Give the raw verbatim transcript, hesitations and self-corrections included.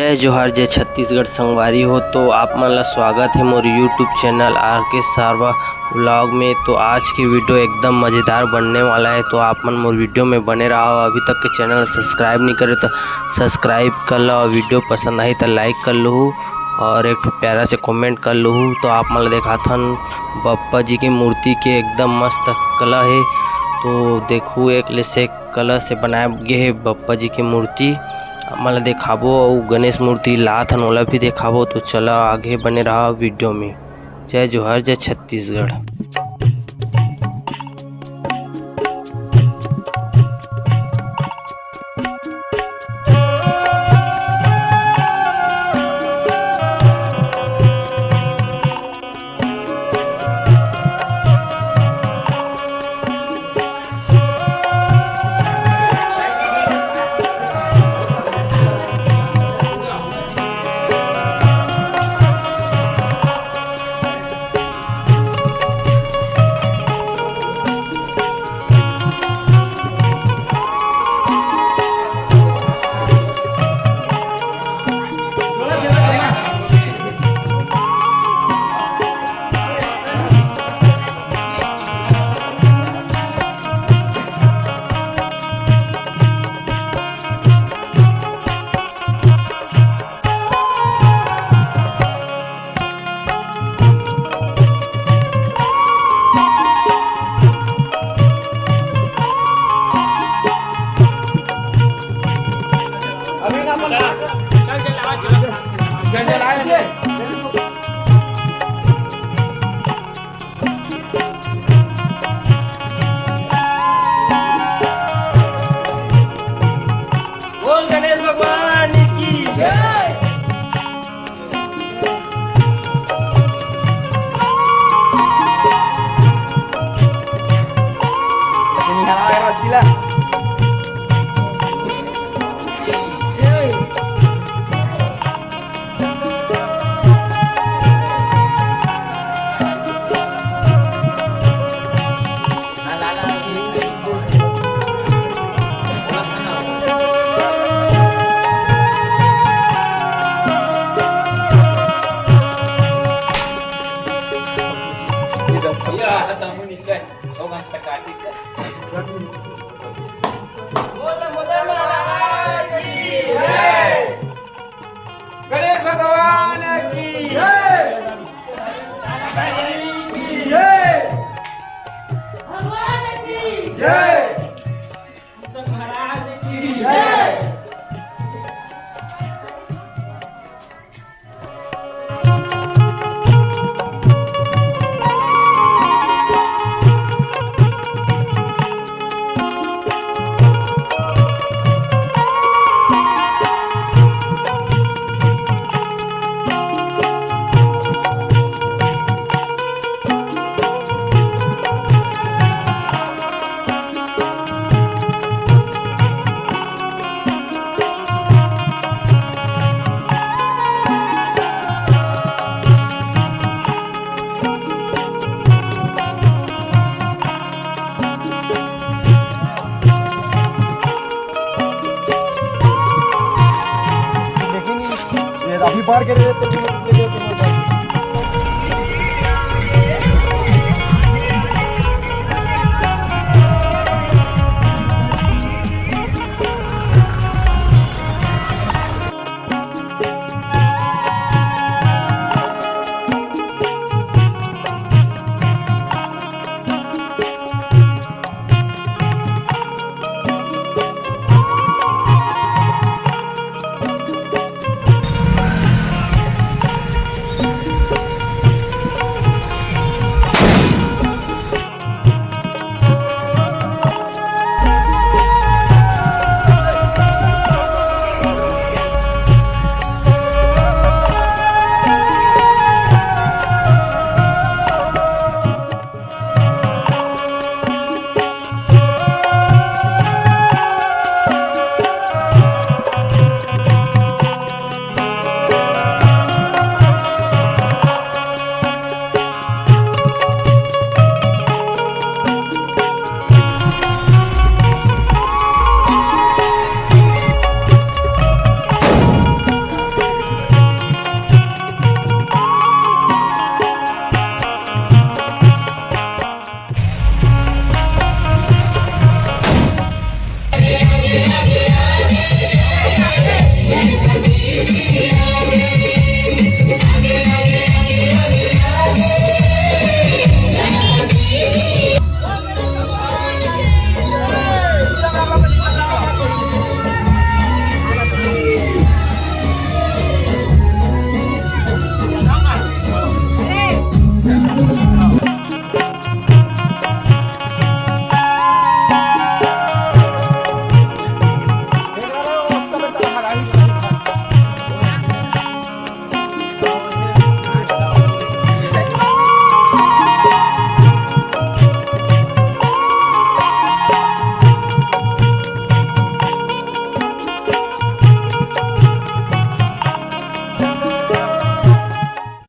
जय जोहार, जय छत्तीसगढ़ संगवारी हो। तो आप मन ला स्वागत है मोर YouTube चैनल आर के सारवा व्लॉग में। तो आज के वीडियो एकदम मज़ेदार बनने वाला है, तो आप मन मोर वीडियो में बने रहो। अभी तक के चैनल सब्सक्राइब नहीं करे तो सब्सक्राइब कर लो, और वीडियो पसंद आई तो लाइक कर लहू और एक ठो प्यारा से कमेंट कर लहू। तो आप मन ला देखाथन बप्पा जी के मूर्ति के एकदम मस्त कला है। तो देखू, एक ले से कला से बनाए गे हे बप्पा जी के मूर्ति। आप मन ला देखाबो, अउ गणेश मूर्ति लात हन, ओला भी देखाबो। तो चला, आगे बने रहा वीडियो में। जय जोहार, जय छत्तीसगढ़। बोल गणेश भगवान की जय। बोल, बोल, महाराज की जय। गणेश भगवान की जय। की जय। भगवान की जय। महाराज की जय। लेकिन ये अभी बार के लिए तो